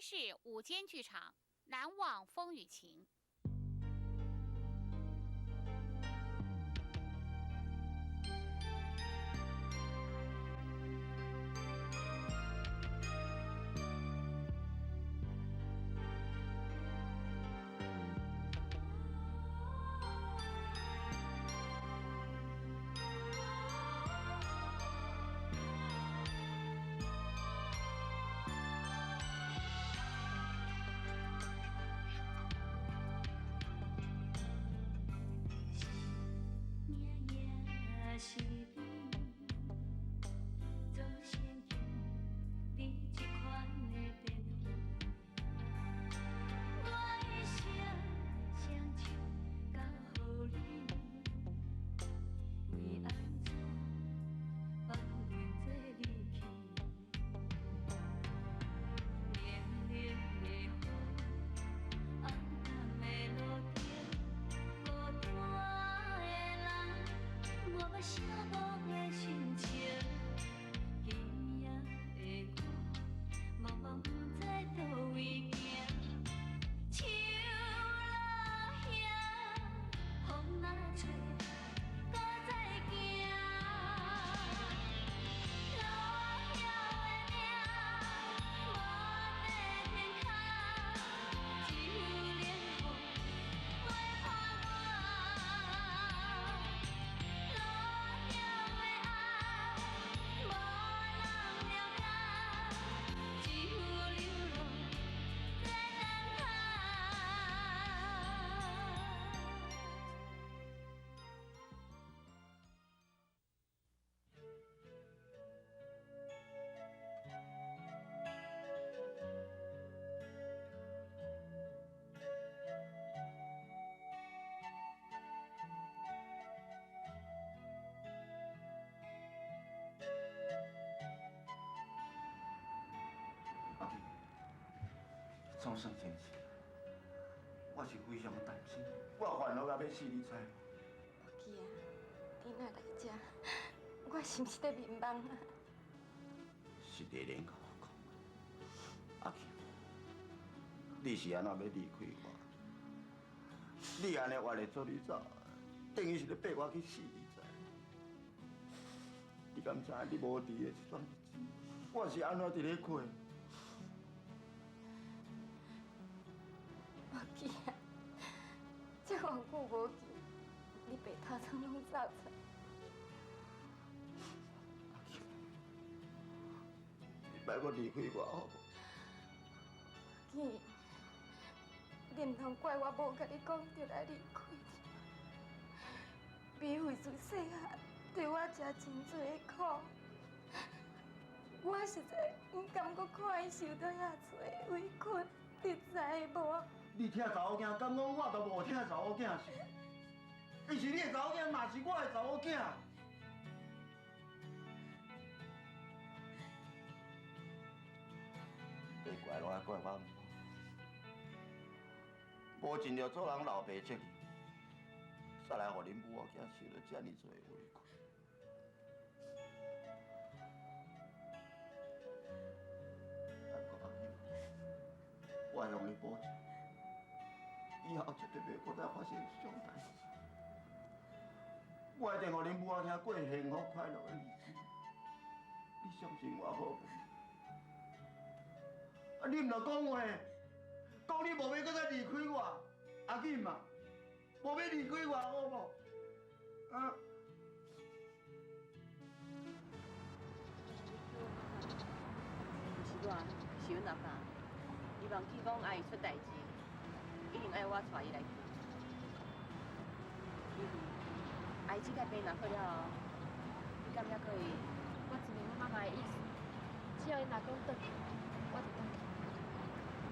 视午間劇場《難忘風雨情》。阿弟，总算真是，我是非常担心，我烦恼到欲死，你知无？无记啊，你若来遮，我是毋是咧眠梦啊？是丽莲共我讲，阿庆，你是按怎欲离开我？你按呢活咧做你走，等於是咧逼我去死，你知？你敢知你無佇的這段日子，我是按怎佇咧過？無記啊，這偌久無見，你白頭鬃攏走出。阿慶，你莫閣離開我好無？記，你毋通怪我無共你講就來離開你。美惠自細漢對我食真濟的苦，我實在毋甘閣看伊受到遐濟委屈，你知無？你疼查某囝，敢講我都無疼查某囝是？伊是你的查某囝，嘛是我的查某囝。别怪我，怪我無盡著做人老爸責任，煞來予恁母仔囝受了遮爾濟的委屈。不過阿英，我向你保證，以後絕對袂閣再發生這種代誌。我一定予恁母仔囝過幸福快樂的日子，你相信我好無？啊！你毋著講話，講你無欲閣再離開我，阿緊嘛，無欲離開我好無？啊？毋是我，是阮阿爸。伊忘記講阿姨出代誌，一定愛我帶伊來去。美惠，阿姨這擺病若好了後，你敢猶閣會？我一明阮媽媽的意思，只要伊若講轉去，我就轉去。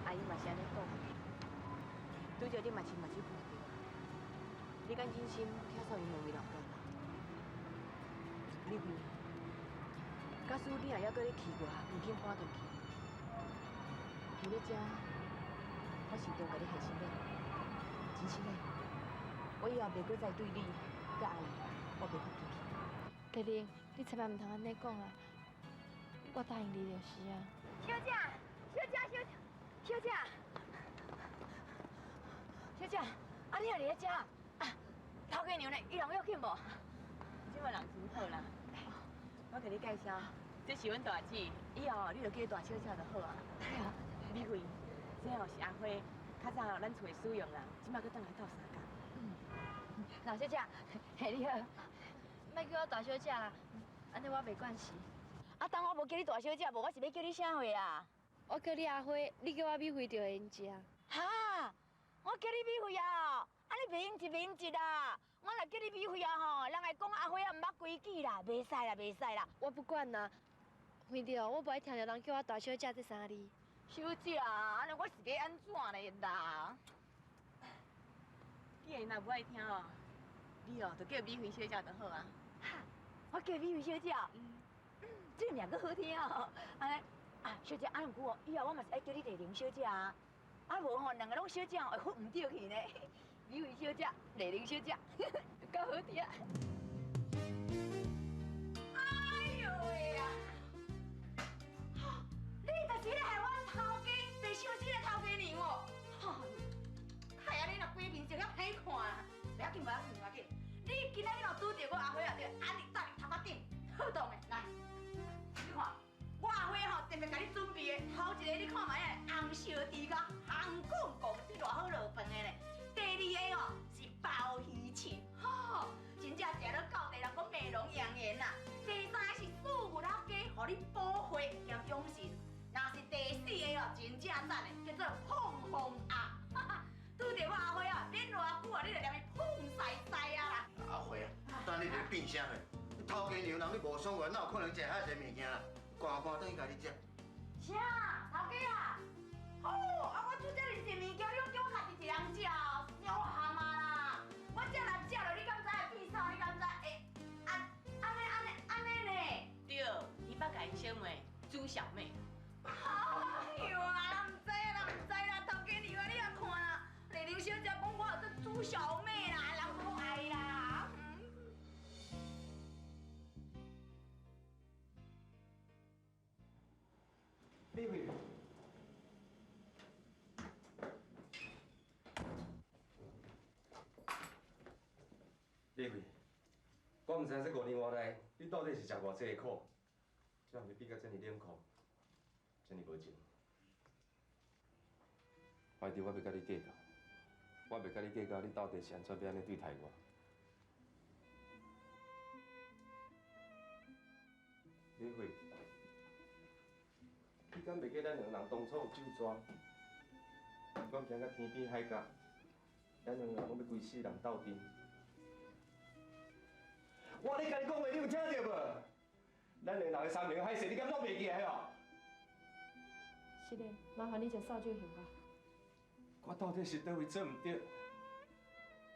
阿姨嘛是按呢講，拄著你嘛親目睭看著，你敢忍心拆散𪜶兩位老爸？美惠，假使你若猶閣咧氣我，毋肯搬轉去，佇咧遮，我慎重共你下心咧，真心的，我以後袂閣再對你佮阿姨我袂發脾氣。麗玲，你千萬毋通按呢講啊！我答應你就是啊。小姐，小姐，小姐，小啊，你也佇咧遮？啊，頭家娘咧，伊人約去無？這擺人真好啦，我共你介紹，這是阮大姊，以後你就叫伊大小姐就好啊。美惠，這哦是阿花，較早咱厝的使用啦，這擺閣轉來鬥相共。老小姐，嘿你好。莫叫我大小姐啦，按呢我袂慣勢。啊，當我無叫你大小姐，無我是欲叫你啥貨啊？我叫你阿花，你叫我美惠就會用食。哈！我叫你美惠啊，按呢袂用一袂用一啦。我若叫你美惠啊吼，人會講阿花啊毋捌規矩啦，袂使啦，袂使啦。我不管啦，反正我無愛聽著人叫我大小姐這三字。小姐啊，按呢我是欲按怎咧啦？既然若無愛聽哦，你哦就叫美惠小姐就好啊。哈，我叫美惠小姐，嗯，這個名閣好聽哦。按呢啊，小姐，按毋過哦，以後我嘛是愛叫你麗玲小姐啊。啊無吼，兩個攏小姐會分毋著去呢。美惠小姐、麗玲小姐，夠好聽。哎喲喂啊！你就是咧害阮頭家白相思的頭家娘哦！哎呀，你若規面色遐歹看啦，袂要緊，袂要緊，袂要緊。你今仔日若拄著我阿花啊，就按呢搭你頭殼頂，好當的來，你看。我阿花吼特別共你準備的，頭一個你看覓啊，紅燒豬肝，紅滾滾，這偌好落飯的咧。第二個哦是鮑魚翅，吼，真正食了到地人講美容養顏啦。第三個是素牛仔雞，予你補血兼養腎。若是第四個哦，真正讚的，叫做膨風鴨。拄著我阿花啊，免偌久啊，你就連伊膨曬曬啊啦。阿花啊，等你佇咧變啥貨？頭家娘人你無爽快，哪有可能食遐濟物件啦？趕趕轉去共你食。啥？頭家啊？哦，啊！我煮遮爾濟物件，你攏叫我家己一人食哦，傷含啊啦！我這若食落，你敢知會變瘦？你敢知會按按呢按呢按呢呢？對，你捌共𪜶小妹朱小妹。哎喲啊，人毋知啊，人毋知啦，頭家娘啊，你也看啦，麗玲小姐講我做朱小妹啦，人無愛啦。美惠，美惠，我毋知這五年外來，你到底是食偌濟的苦，才會變甲這爾冷酷，這爾無情。懷著我欲佮你計較，我袂佮你計較，你到底是按怎欲按呢對待我？美惠。你敢袂記咱兩人當初有酒莊，不管行到天邊海角，咱兩人攏欲規世人鬥陣。我咧共你講話，你有聽著無？咱兩人的山盟海誓，你敢攏袂記得哦？是的，麻煩你食掃酒還我。我到底是佗位做毋對？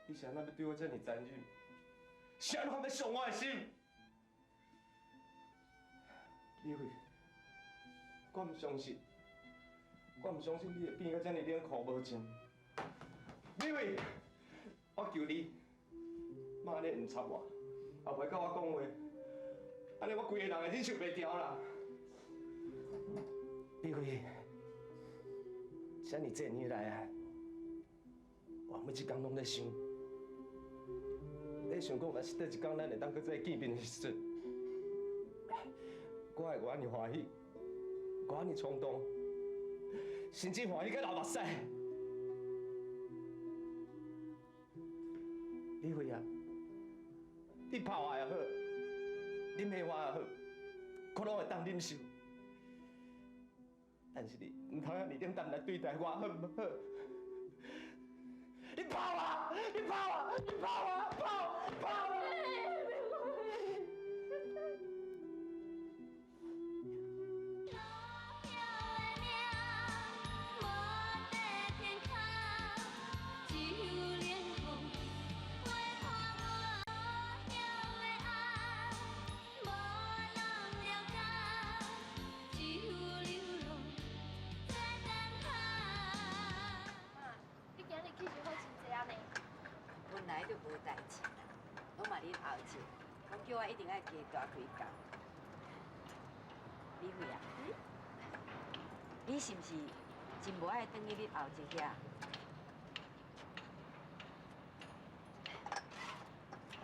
你是按怎欲對我這爾殘忍？是按怎欲傷我的心？美惠。我毋相信，我毋相信你會變到這爾冷酷無情。美惠，我求你，莫按呢毋插我，也袂佮我講話，按呢我規個人會忍受袂牢啦。美惠，這爾濟年來啊，我每一工攏咧想，咧想講，若是佗一工咱會當閣再見面的時陣，我會偌爾歡喜。我按呢衝動，甚至歡喜甲流目屎。美惠啊，你拋我也好，你罵我也好，我攏會當忍受。但是你毋通按呢冷淡來對待我，好毋好？你拋我！你拋我！你拋我！拋拋我！本來就無代誌啦，攏嘛恁後生，攏叫我一定愛加大開工。美惠啊，你是毋是真無愛轉去恁後姐遐？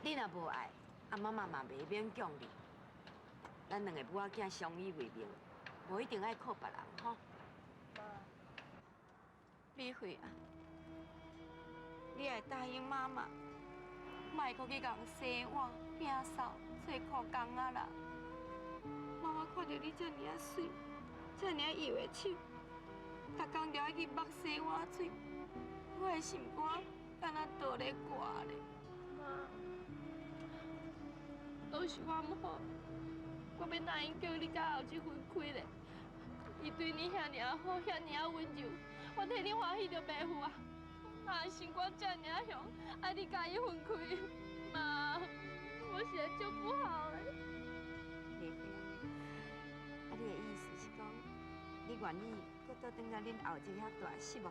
你若無愛，啊媽媽嘛袂勉強你。咱兩個母仔囝相依為命，無一定愛靠別人吼。媽，美惠啊，你愛答應媽媽，莫閣去共洗碗、摒掃、做苦工啊啦。媽媽看著你遮爾仔媠，遮爾仔油的手，逐工著愛去縛洗碗水，我的心肝敢若刀咧割咧。媽，都是我毋好，我欲答應叫你佮後姊分開咧。伊對你遐爾仔好，遐爾仔溫柔，我替你歡喜著袂赴啊！媽心肝遮爾仔雄，愛你佮伊分開，媽，我實在足不好的。美惠啊，啊你的意思是講，你願意閣倒轉來恁後姊遐蹛是無？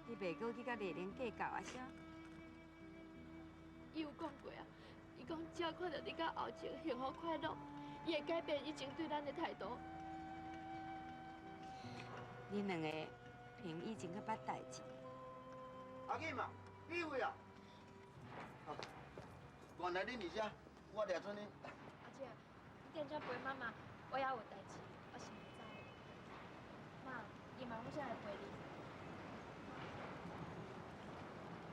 你袂閣去佮麗玲計較啊？啥？伊有講過啊，伊講只要看著你佮後姊幸福快樂，伊會改變以前對咱的態度。恁兩個憑以前較捌代誌。阿金啊，美惠啊，原來恁佇遮，我掠準你。阿姐，你踮遮陪媽媽，我猶有代誌，我先走。媽，伊嘛攏才來陪你。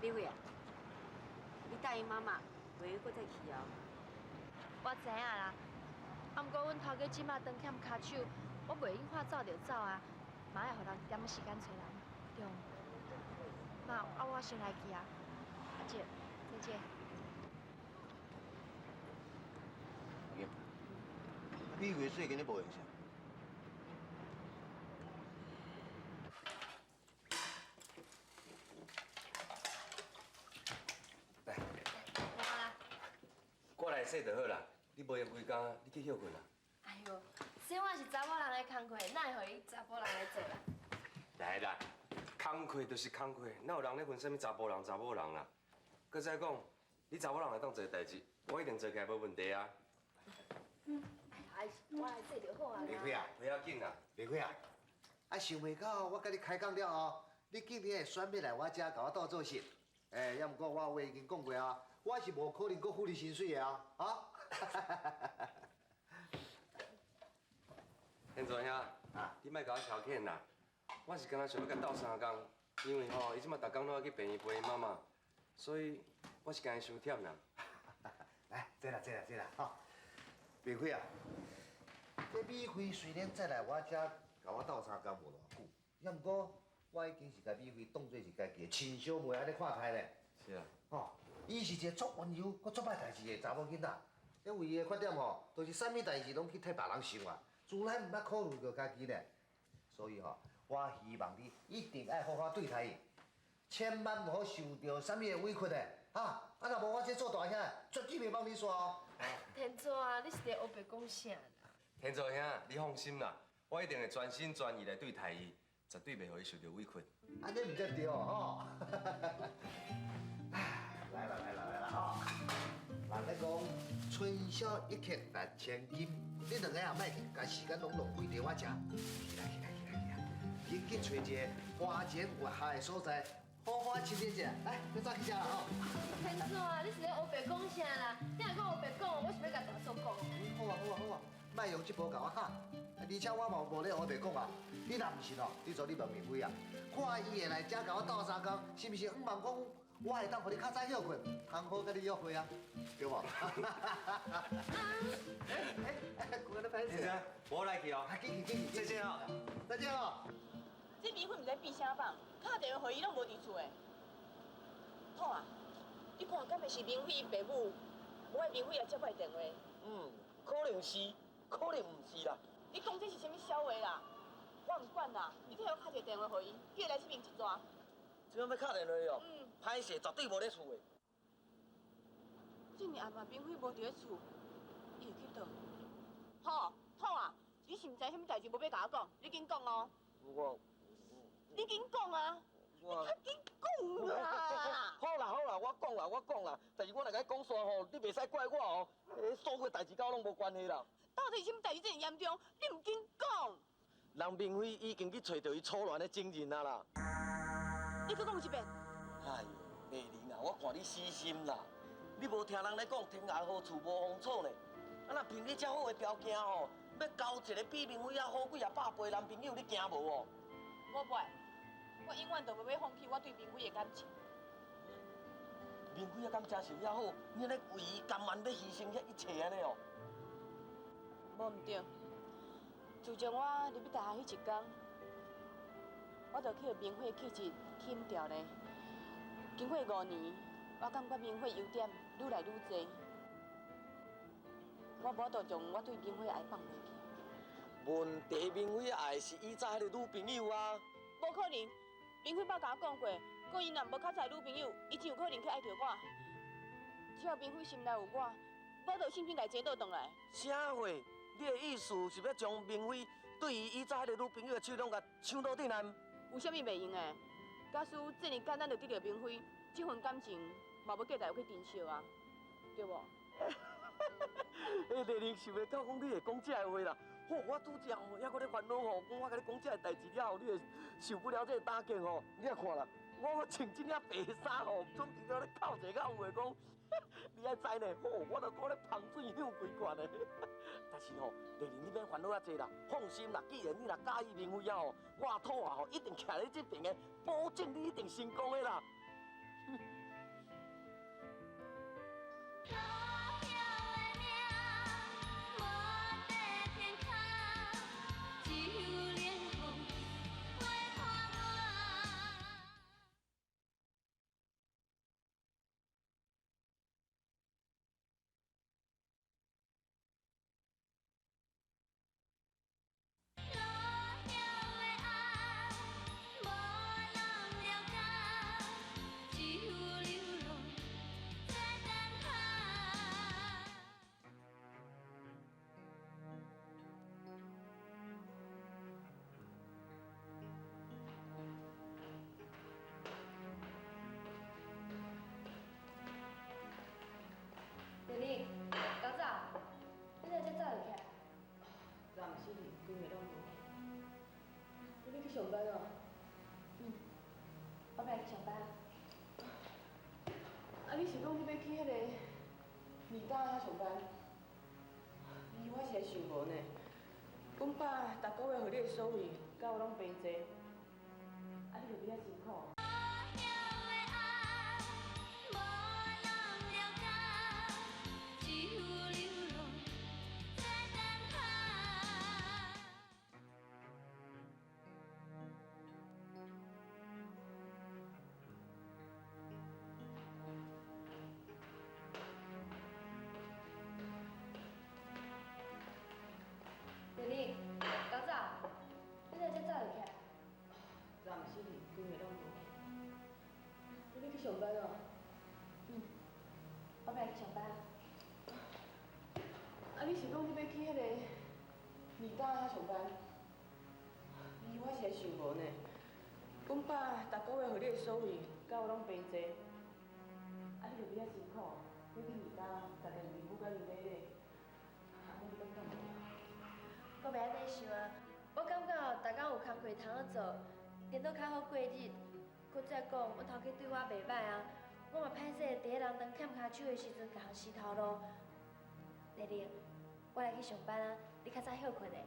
美惠啊，你答應媽媽，袂閣再去哦。我知影啦，啊，毋過阮頭家這馬當欠跤手，我袂用話走就走啊，嘛愛予人一點仔時間揣人，對無？媽，啊，我先來去啊。阿姐，再見。阿金，美惠最近咧無閒啥？來，我來洗就好啦。你無閒規工，你去歇睏啦。哎喲，洗碗是查某人的工課，哪會予伊查埔人來做啦？來啦，工課就是工課，哪有人咧分啥物查埔人、查某人啦？閣再講，你查某人會當做的代誌，我一定做起來無問題啊。哎，我來做就好啊。美惠啊，不要緊啦，美惠啊，啊想袂到我佮你開講了後，你竟然會選欲來我遮共我鬥做事。欸，猶毋過我話已經講過啊，我是無可能閣付你薪水的啊，啊？天柱兄，你莫共我消遣啦，我是敢若想欲共鬥相共，因為吼，伊這馬逐工攏愛去病院陪伊媽媽，所以我是驚伊傷忝啦。來，坐啦，坐啦，坐啦，吼。美惠啊，這美惠雖然再來我遮共我鬥相共無偌久，猶毋過我已經是共美惠當做是家己的親小妹按呢看待咧。是啊。吼，伊是一個足溫柔、閣足歹代誌的查某囡仔。這唯一的缺點吼，就是啥物代誌攏去替別人想啊，從來毋捌考慮過家己咧。所以吼，我希望你一定愛好好對待伊，千萬毋好受著啥物的委屈咧，哈！啊，若無我這做大兄的，絕對袂放你煞哦。天祖啊，你是咧烏白講啥啦？天祖兄，你放心啦，我一定會全心全意來對待伊，絕對袂予伊受著委屈。按呢毋才對吼！來啦來啦來啦吼！人咧講春宵一刻值千金，你兩個也莫共時間攏浪費佇我遮。起來起來起來起來，緊去揣一個花前月下的所在，好好親熱一下。來，咱走去食啦吼！天祖啊，你是咧烏白講啥啦？你若閣烏白講，我是欲共大嫂講。好啊好啊好啊，莫用這步共我嚇。而且我嘛無咧烏白講啊，你若毋信哦，你做你問明輝啊，看伊會來遮共我鬥相共，是毋是向望講我會當予你較早歇睏，通好佮你約會啊，對無？哎，趕咧歹勢。我來去哦。緊去緊去，再見哦。再見哦。這米粉毋知變啥放，敲電話予伊攏無佇厝的。妥啊，你看敢會是明輝伊爸母，無愛明輝也接我的電話。嗯，可能是，可能毋是啦。你講這是啥物痟話啦？我毋管啦，你替我敲一個電話予伊，叫伊來這邊一逝。這擺欲敲電話哦？嗯。歹勢，絕對無咧厝的。這爾暗啊，明輝無佇咧厝，伊會去佗？好，妥啊，你是毋知啥物代誌無欲共我講？你緊講哦。我。你緊講啊！你較緊講啦！好啦好啦，我講啦我講啦，但是我若共你講煞吼，你袂使怪我哦。所有代誌佮我攏無關係啦。到底啥物代誌這爾嚴重？你毋緊講。人明輝已經去揣著伊初戀的情人啊啦。你閣講一遍。哎喲，美玲啊，我看你死心啦！你无听人咧讲天涯何处无芳草呢？啊，若凭你遮好的条件吼，欲交一个比明辉仔好几啊百倍男朋友，你惊无哦？我袂，我永远都袂欲放弃我对明辉的感情。明辉仔敢真是遐好，你按呢为伊甘愿欲牺牲遐一切按呢哦？无毋对，自从我入去大学彼一天，我就去予明辉的气质吸引著咧。经过5年，我感觉明辉优点愈来愈济，我无法度将我对明辉的爱放袂去。问题明辉爱是以早彼个女朋友啊。无可能，明辉捌共我讲过，讲伊若无较早女朋友，伊真有可能去爱著我。只要明辉心内有我，无就信心共伊争倒转来。啥货？你的意思是欲将明辉对伊以早彼个女朋友的手拢共抢倒转来？有啥物袂用的？假使这尔简单就得著明辉，这份感情嘛无价值去珍惜啊，对无？欸，丽玲想袂到讲你会讲这个话啦！吼，我拄才吼，犹阁咧烦恼吼，讲我共你讲这个代志了后，你会受不了这个打击吼。你来看啦，我穿这领白衫吼，准备了咧哭一个有话讲，你爱知呢？吼，我都拄咧芳水香规罐的。但是吼，丽玲你免烦恼遐济啦，放心啦，既然你若佮意明辉啊吼，我土啊吼一定徛咧这边的，保证你一定成功的啦。丽丽，较早，你哪遮早就起来？昨暗时规暝拢无去。你欲去上班哦？嗯，我欲来去上班。啊，你是讲你欲去彼个二大遐上班？咦，我是咧想无呢。阮爸逐个月予你的所费，佮我拢平济，啊，你就比较辛苦。丽丽，较早，你哪遮早就起来？昨暗时规暝拢无去。你欲去上班哦？嗯，我欲来去上班。啊，你是讲你欲去彼个二大遐上班？咦，我是咧想无呢。阮爸逐个月予你的所费，佮我拢平济，啊，你就比较辛苦，你去二大，逐个面母佮因咧咧，啊，你感觉无？我袂按呢想啊，我感觉逐工有工课通好做，颠倒较好过日。阁再讲，阮头家对我袂䆀啊，我嘛歹势伫彼人当欠跤手的时阵，共人死头路。丽丽，我来去上班啊，你较早歇睏咧。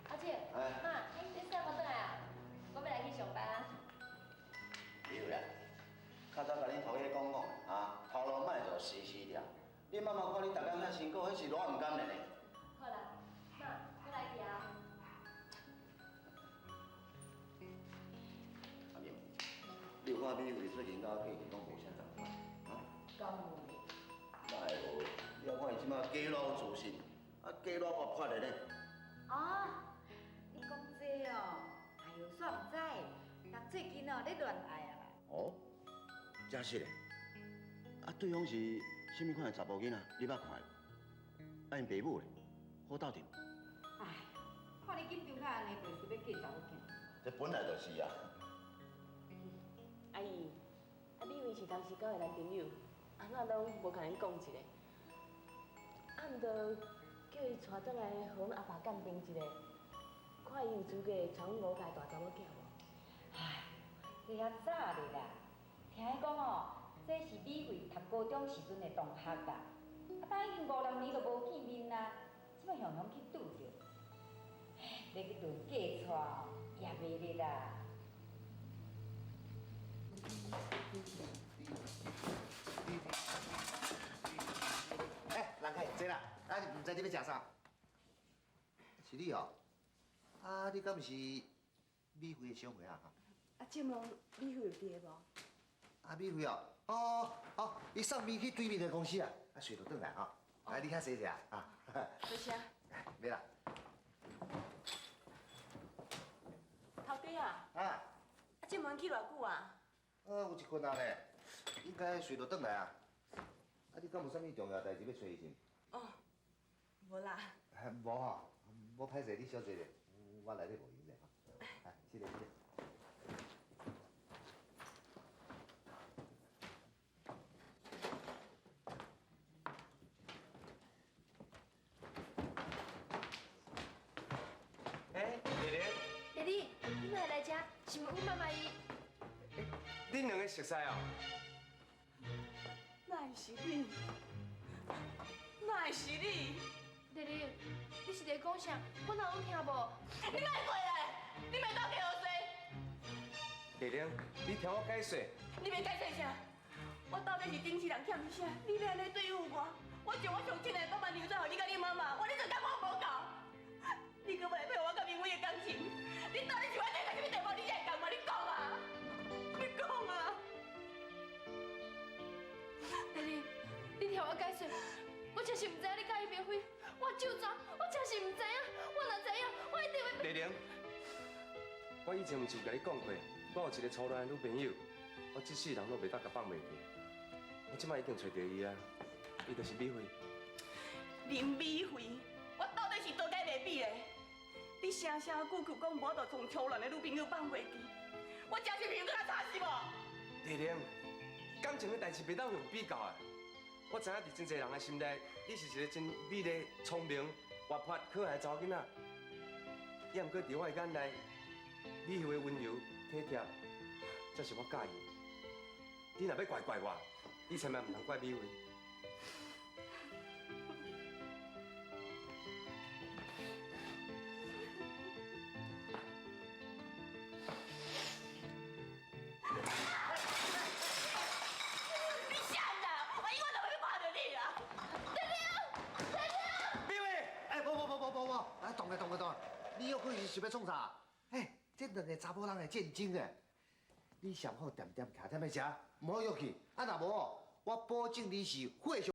阿姐，妈，你啥无转来啊？我欲来去上班啊。对啦，较早共恁头家讲讲啊，头路莫做死死了。你妈妈看你逐工遐辛苦，彼是偌毋甘的呢。好啦，妈，我来去啊。阿明，你有看美惠最近佮我过去拢无啥仝款，啊？敢有？哪会无？你犹看伊这马假偌有自信，啊假偌活泼的呢？哦，你讲这哦，哎哟，煞毋知，人最近哦咧恋爱啊啦。哦，真实的？啊，对方是啥物款的查埔囡仔？你捌看无？啊，𪜶爸母咧，好斗阵。哎，看你紧张到按呢，袂是欲嫁查某囝？这本来就是啊。阿姨，啊，美惠是当时交的男朋友，啊，哪拢无共𪜶讲一下？啊，毋著叫伊带转来，予阮阿爸鉴定一下，看伊有资格娶阮吴家大查某囝无？哎，伫遐早咧啦。聽伊講哦，這是美惠讀高中時陣的同學啦。啊，但已經五六年都無見面啦，這擺雄雄去拄著，欲去論嫁娶哦，也袂咧啦。欸，人客坐啦，啊，毋知你欲食啥？是你哦，啊，你敢毋是美惠的小妹啊？啊，請問美惠有佇个無？啊，美惠哦，哦，哦，伊送面去對面的公司啊，啊，隨就轉來吼。啊，你較坐者啊。多謝。袂啦。頭家啊。啊。啊，這門去偌久啊？啊，有一困啊咧，應該隨就轉來啊。啊，你敢有啥物重要代誌欲揣伊是？哦，無啦。無吼，無歹勢，你小坐者，我內底無閒者吼。啊，謝謝謝謝。欸，麗玲。麗麗，你嘛會來遮？是毋是阮媽媽伊？恁兩个熟似哦？哪會是你？哪會是你？麗玲，你是咧講啥？我哪有聽無？你莫過來！你莫倒計予說。麗玲，你聽我解釋。你欲解釋啥？我到底是頂世人欠你啥？你欲按呢對付我？我將我上親的爸爸留轉予你佮你媽媽，我你就感覺我無夠？你閣欲來配合我佮明偉的感情？你到底是我這個啥物地步？你才會共我？你講啊！你講啊！麗玲，你聽我解釋，我真是毋知影你佮伊迷婚，我就怎，我真是毋知影，我若知影，我一定會。麗玲，我以前毋是有共你講過，我有一個初戀的女朋友，我這世人攏袂當共放袂記。我這擺已經揣著伊啊，伊就是美惠。林美惠，我到底是倒解袂比的？你聲聲句句講無法度從初戀的女朋友放袂記，我真是朋友閣較差是無？麗玲，感情的代誌袂當用比較的。我知影佇真濟人的心內，你是一個真美麗、聰明、活潑、可愛的查某囡仔。也毋過佇我的眼內，美惠的溫柔體貼，才是我佮意的。你若欲怪怪我，你千萬毋通怪美惠。你啥人？我永遠都袂看著你啦！美惠，哎，無無無無無無，啊，動個動個動，你又可是想欲創啥？哎，這兩个查某人的戰爭欸，你上好恬恬徛踮咧遮，毋好約去。啊，若無哦，我保證你是血。